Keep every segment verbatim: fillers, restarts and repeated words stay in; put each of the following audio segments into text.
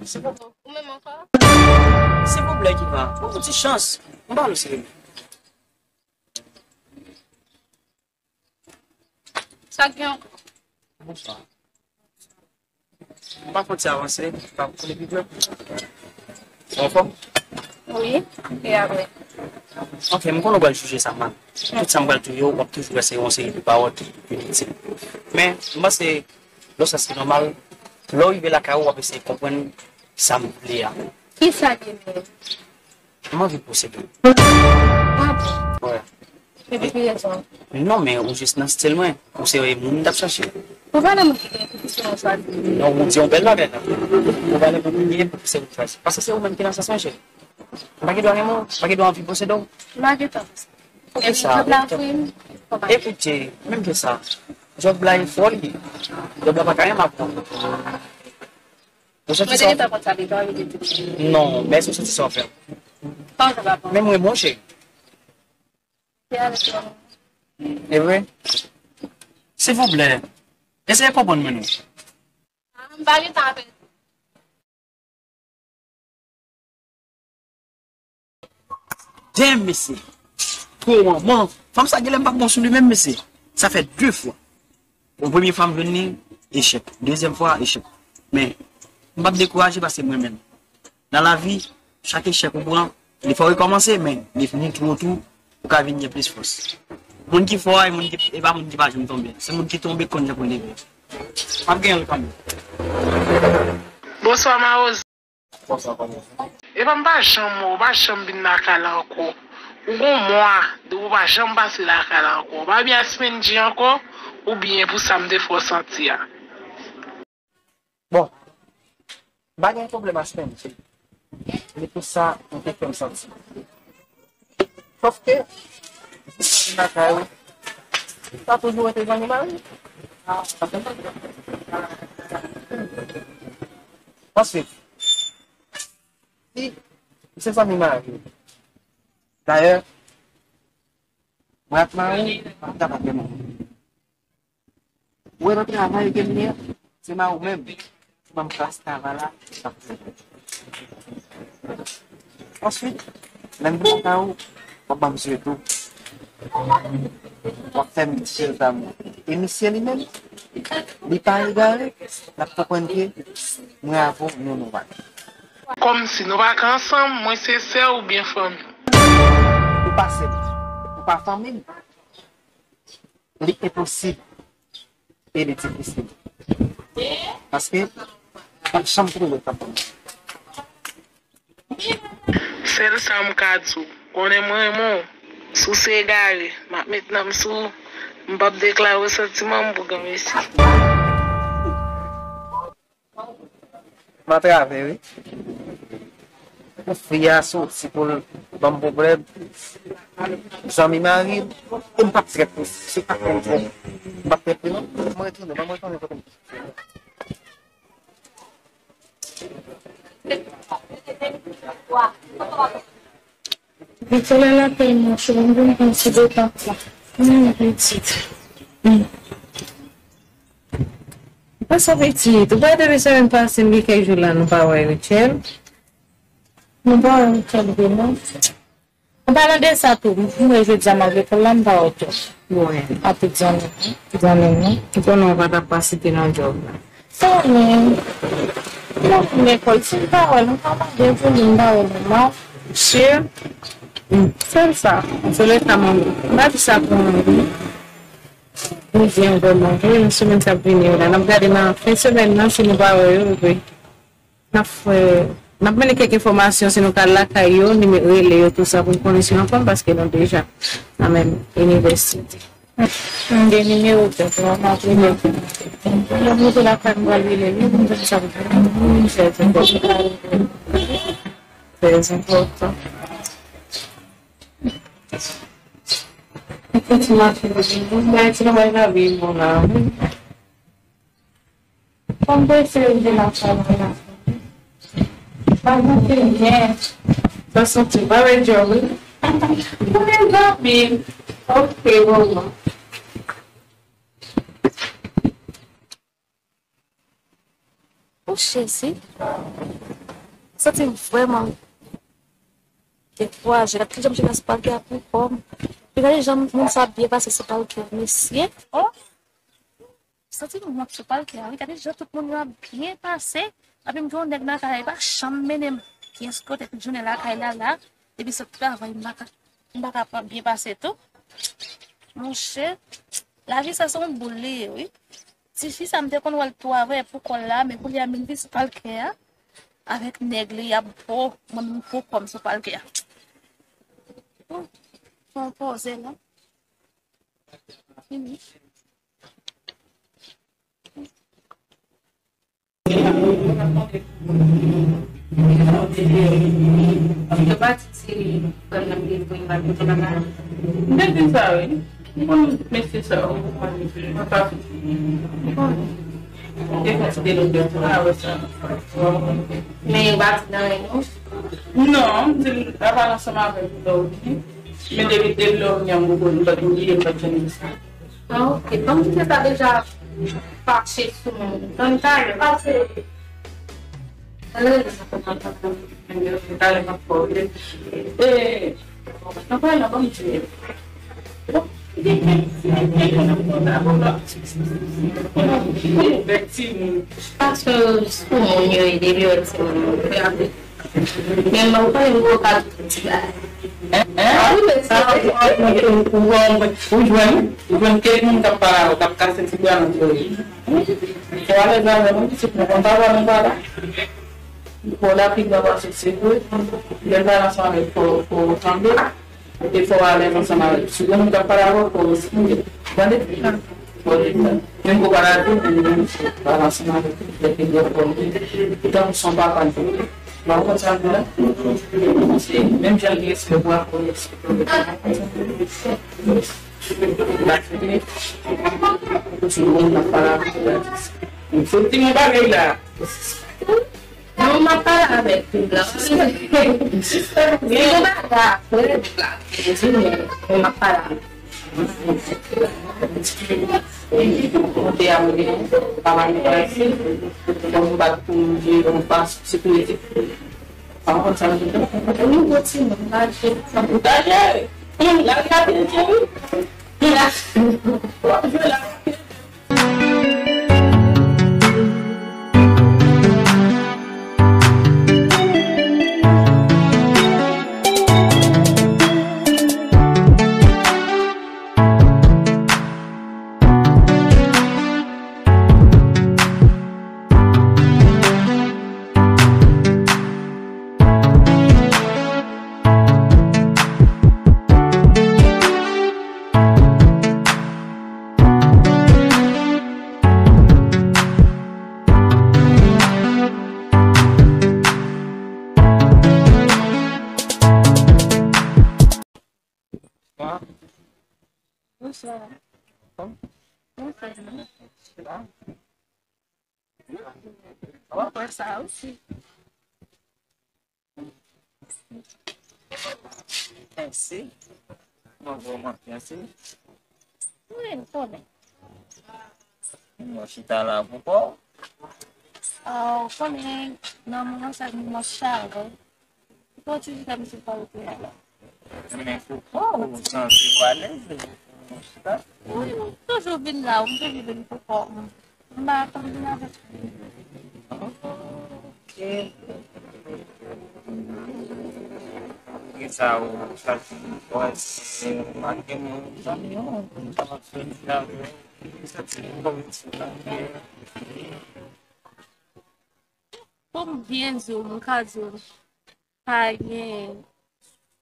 Silvouplè. Ou menm ankò? Silvouplè, Kiva, ban m yon ti chans. M ba nou serye. Sa k gen ankò? Bonswa. M pa konn si avanse, m pa konn epi dwe. Ou anfòm? Wi, e apre? Ok, m konnen w pral jije sa mal. Tout sa m pral di w yo, w ap toujou wè se yon seri de pawòl ki initil. Men, m panse, nan yon sans ki nòmal, lè w rive lakay ou, w ap eseye konprann sa m vle a. Kisa l ye menm? M anvi posede w. Ah bon? Wi. Epi ki rezon? Non, men ou jis nan stil mwen. Ou se moun m t ap chache. Ou valè moun ki gen pou ki se ou chwazi? Non, ou di yon bèl bagay la. Ou valè moun ki gen pou ki se ou chwazi. Paske se ou menm ki nan sans mwen, cheri. M pa gen dwa renmen w, m pa gen dwa anvi posede w. M pa gen tan. Poukisa? Djòb la fre m. Ekoute, menm ke sa, djòb la e fò li. Djòb la pa ka renmen ak mwen. Ou santi sa w fè? Non, men èske w santi sa w fè? Men mwen, monchè. E vre? Silvouplè, eseye konprann mwen non. M pa gen tan avè l. Damn, mesye. Gwo manman. Fanm sa genlè m pa bon sou li menm, mesye. Sa fè de fwa. Bon, premye fwa m jwenn li, echèk. Dezyèm fwa, echèk. Men, m p ap dekouraje paske mwen menm. Nan lavi, chak echèk ou pran, li fè w rekòmanse, men li vini tou otou, ou ka vin gen plis fòs. Moun ki fò a, e moun ki, e pa moun ki pa janm tonbe. Se moun ki tonbe k konn jan pou l leve. M ap genyen l kanmenm. Bonswa, Mawozo. Epa m pa janm wè w, w pa janm vin lakay la ankò. Ou gon mwa depi w pa janm pase lakay la ankò. W pa byen Aspendy ankò, oubyen pou sa m te fè w santi a? Bon, m pa gen pwoblèm Aspendy. Se pou sa ou te fè m santi. Sòf ke, jis nan lakay ou, sa toujou rete zanmi mari. Answit, si ou se zanmi mari, dayè, mwen ak mari, nou ta pa gen moun. Ou wè nan travay ke m ye a, se mari w menm ki ban m klas travay la, k ap fè. Answit, lè m vin lakay ou, w ap ban m zye tou. W ap fè m ti jèl damou. E misye li menm, li pa egare, l ap konprann ke mwen avè w, nou, nou pa. Kòmsi nou pa ka ansanm, mwen se sè w oubyen fanmi w? Ou pa sè m, ou pa fanmi m. Li enposib e li difisil. Paske, m p ap janm twouve tanpon. Sèl sa m ka di w, konnen m renmen w. Si w se egare, m ap met nanm sou ou. M p ap deklare santiman m pou granmesi. M antrave, wi. Fi a soti pou l ban m pwoblèm. Zanmi mari m, e m p ap trèt li. Se pa konn twòp. M p ap trèt li, non. M retounen, ban m retounen kote m. Li te la lakay mwen, chou, m vin pran ti detan sa. Mwen pitit. Hmm. Mwen sa pitit. Ou pa depi semèn pase, m gen kèk jou la, nou pa wè Rachel. Nou pa wè Rachel vre, non. An palan de sa tou, m wè jodi a m al lekòl la, m pa wè w tou. Mwen. A tout zanmi, zanmi m, non. Ou konnen w pa t ap pa site nan djòb la. Zanmi m, non, m lekòl, si m pa wè l, m pa mande pou li, m pa wè l, non. Sir? Hmm, sèl sa, se lè sa, manmi. M pa di sa pou manmi. Li di anpil, manmi. Wi, nan semèn k ap vini yo la. N ap gade nan fen semèn nan, si nou pa wè yo, wi. N ap fè, n ap mennen kèk enfòmasyon, si nou ka lakay yo, nime-, rele yo, tou sa, pou n konnen si yo anfòm, paske nou deja nan menm inivèsite. M gen nimewo tèt la, m ap rele. Lè m rive lakay, m pral rele li, pou m konn sa pou m fè, se enpòtan. Trè enpòtan. Mwen santi m ap fini, m bay ti travay la, wi, bon la, wi. Kòm prese rive lakay mwen la. Pa goute byen. Sa santi pa wè djòl wi. Mwen zanmi. Ok, manman. O Jezi. Santi m vrèman dekouraje. Gade ki jan m te nan sou palkè a pou kò m. Epi gade jan moun sa ap byen pase sou palkè a, mesye. Oh! Santi m wont sou palkè a, wi. Gade jan tout moun yo ap byen pase. Epi m gen yon nèg nan kay la, li pa janm mennen m pyès kote tout jounen lakay la, la. Depi sot travay, m pa ka, m pa ka pa byen pase tou. Monchè, lavi sa se yon boul li ye, wi. Tifi sa m te konn wè l tou avè pou kò l la, men kounye a m vin sou palkè a avèk nèg li, y ap po, mwen menm pou kò m sou palkè a. Ou, fè yon poze la. Fini. Yo pa di ti frè m nan vin pou yo al kote bagay. M te di sa, wi. M konn mesye sa yo, mwen pa fè. M te fè ti delonbè tou, a wè sa. Men yo pa di nan anyen, non? Non, m di l, apa l ansanm avè l pou lè w vini. Men depi, depi lè w vini an, m poko, m pa t bliye, m pa t janm di sa. Ah, ok. Ban m kite sa deja fache sou mwen. Tann talè. Talè m ap fè w, ok? E, nan pale nan ban m di. Paske sou moun yo ye, depi yo ti moun yo. Men mwen konnen m poko ka di bagay. Hein? Ah wi, men sa, ou, ou, ou, ou jwenn, ou jwenn kèk moun k ap pale avè w, k ap kase ti bwa nan zòrèy. Fò w alèz avè mwen, pitit mwen, konn papa nou pa la. Fò w la pi gran pase se vre. Lè m pale ansanm avè w, fò, fò w tann. E fò w alèz ansanm avè l. Si gen moun k ap pale avè w, fò w respekte. Tande? Fò w respekte. Menm kou pale avè w, menm kou pale ansanm avè l. Lè ke gen pwoblèm, ou tankou son papa l. Ou konn sa m di la? Se menm jan l gen respè pou w, fò w respekte. L ap fini. Si gen moun k ap pale avè w, fò w respekte. Se ti moun bagay la. Non, m ap pale avèk ou la. Si nou pa dakò la, m ap pale avèk ou. Kote a mwen, pa mal pase. Bon, m bat pou m jere yon pas sekirite. Pa konn sa m di. Nou kontinye, m pa jere. M pa jere. Hum, la, la, la, la, la. W ap jwe la. Bonswa. Bonswa. Bonswa. Ou wè sa osi. Mèsi. Mwen vrèman mèsi. Wi, m konnen. Mwen chita la pou kò. Ah, ou konnen, nan moman sa, moman chale. Ou konn ti chita misye pa rete la. Men pou kò, ou santi ou alèz, mwen chita. Wi, m toujou vin la, m toujou vin pou kò. M pa konn vin avèk. Ok. Ki sa ou, sa ti, wè, si ou pa gen moun, zanmi, ou, sa va fè vin avèk. Sa ti, bon, ti, bon. Pou m byen di w, m ka di w, pa gen.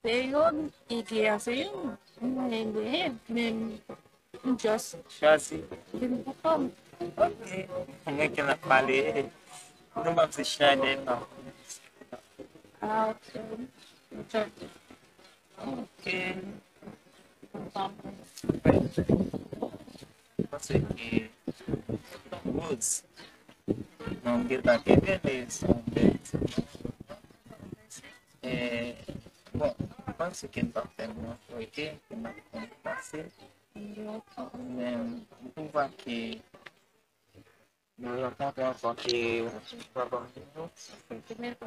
Se youn, ide a se youn. Mwen genyen, men m just chwazi vin pou kò m. Ok. Mwen gen ap pale. Nou p ap se chade, non. Ah, ok. Ok. Paske Rose, non, m gentan kenbe li, se yon bèl ti moun. E, bon, m panse ke n p ap fè lwen, ok, ke n ap konn pase. Men, m twouve ke nou rankontre ankò ke w pa ban m nimewo.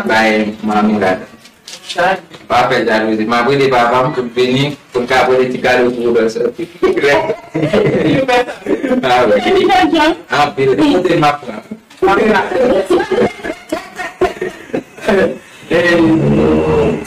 ap bay manmi la. Pa fè jalouzi. M ap rele papa m pou l vini, pou l ka pote ti kado pou ou lè sòti. Ah, wè. Anpil. Kote m ap pran? Eh,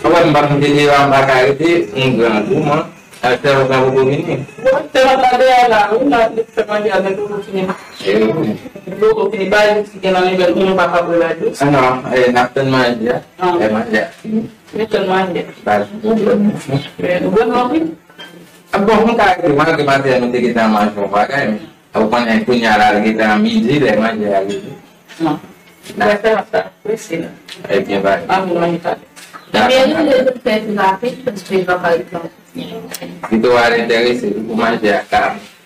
wè, m pa m te deva, m pa ka rete, m grangou, mwen. Aktè, ou pa poko vini? Bon, aktè la ta dèyè la, wi, la, li fè manje a, men poko fini. Eh, wi. Li poko fini, bay li ti gen nan men, men nou pa ka bwè la jis. Ah, non, eh, n ap tann manje a. Ah. Eh, manje a fini. Li tann manje. Bay. Eh, nou bon, non, wi. Ah, bon, mwen ka rete, malgre maten nou te gentan manje yon bagay, men. Ou konnen kounye a la, li gentan midi, lè manje a rive. Non. Dakò. Prese la. Ebyen, bay. Ann manje talè. Dakò. Ebyen, nou vle tout fè pi rapid, paske nou pa pale tan. Pito al enterese pou manje a ka.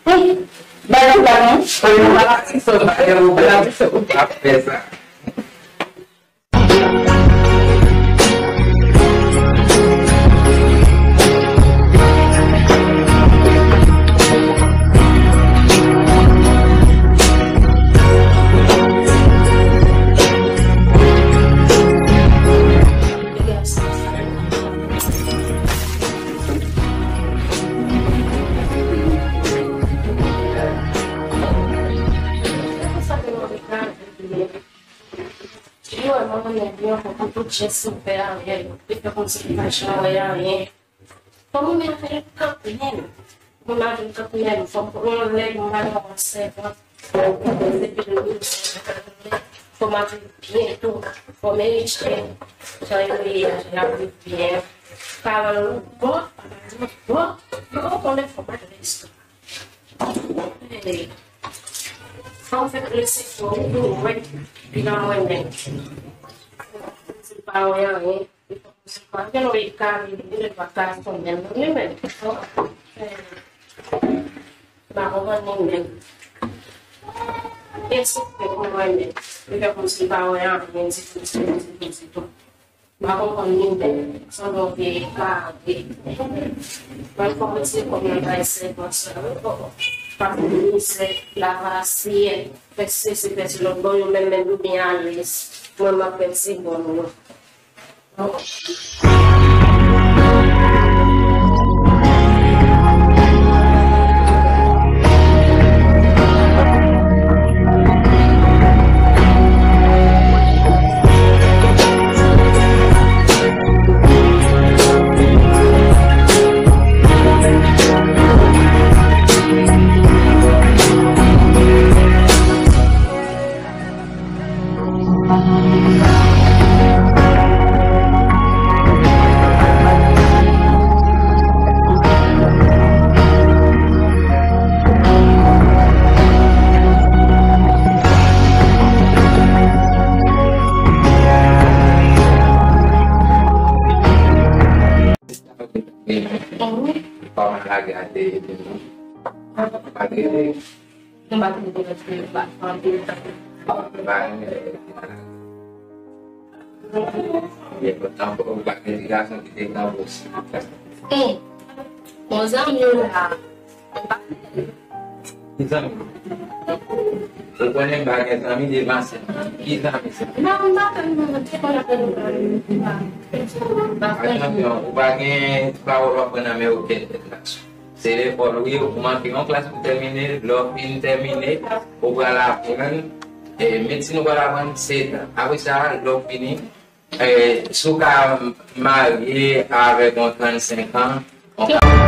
Bay nou la, non? Bay nou la, ti sou, bay nou la, ti sou. Ap fè sa. Yo, manman, men byen, fò pou tout jès yo fè avè l. Li fè kòmsi li pa janm wè anyen. Fò moun nan fè kanpnen. Moun nan vin kanpnen. Fò m pran yon lè, moun nan yon sèvant. Fò m ap viv byen tou. Fò m edike. Jan yo ye a, jan y ap viv byen. Paran yo bon, paran yo bon. Yo konnen fò m al resto. Fò m fè plis efò, wi, pou mwen, li nan mwen menm. Se pa wè anyen, li pa konn se pa gen yon ekari, li pa ka konnen li menm. Fò m fè, m pa konprann li menm. E se fè pou mwen menm, li fè kòmsi li pa wè anyen ditou, ditou, ditou, ditou. M pa konprann li menm, sanble yon vye egare. Mwen kòmanse kòm nan bay sèvant sa yo. Paske mizè, lavasyè, fè sesi, fè sela, bon, yo menm, menm yo byen alèz. Mwen, m ap pèdi bon mwen. Gade, epi nou pa gade. Nou pa konn konnen si nou pa anpil tan. Ou pa gen ti gason ki te nan bous. Hmm. Bon, zanmi w la. Ki zanmi? Ou konnen m pa gen zanmi devan se ki zanmi se? Non, m pa konn, non, te konn apèl ou. Atansyon, ou pa gen pawòl w ap pran nan men okenn lòt gason. Se lekòl ou ye, ou manke yon klas pou tèmine, lè w fin tèmine, ou pral aprann, e, medsin ou pral aprann sèt an. Apre sa, lè w fini, e, si w ka marye avèk yon trannsenk an, yon